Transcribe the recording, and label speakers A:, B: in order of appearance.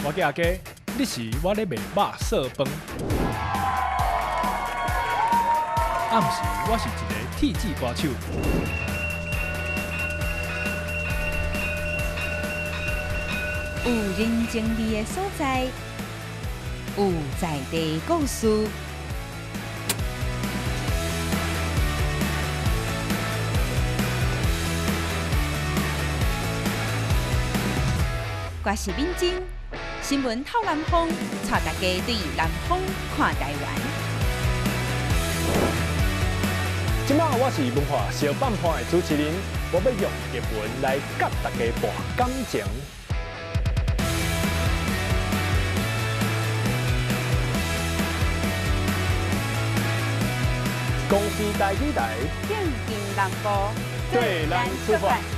A: 我叫阿佳，你是我咧賣肉燥飯。啊，毋是，我是一个鐵舌歌手。
B: 有人情味的所在，有在地故事。我是敏珍，新闻透南风，带大家对南方看台湾。
A: 这摆我是文化相放伴的主持人，我欲用艺文来佮大家搏感情。公视台语台，
B: 向前南部，
A: 对咱出发。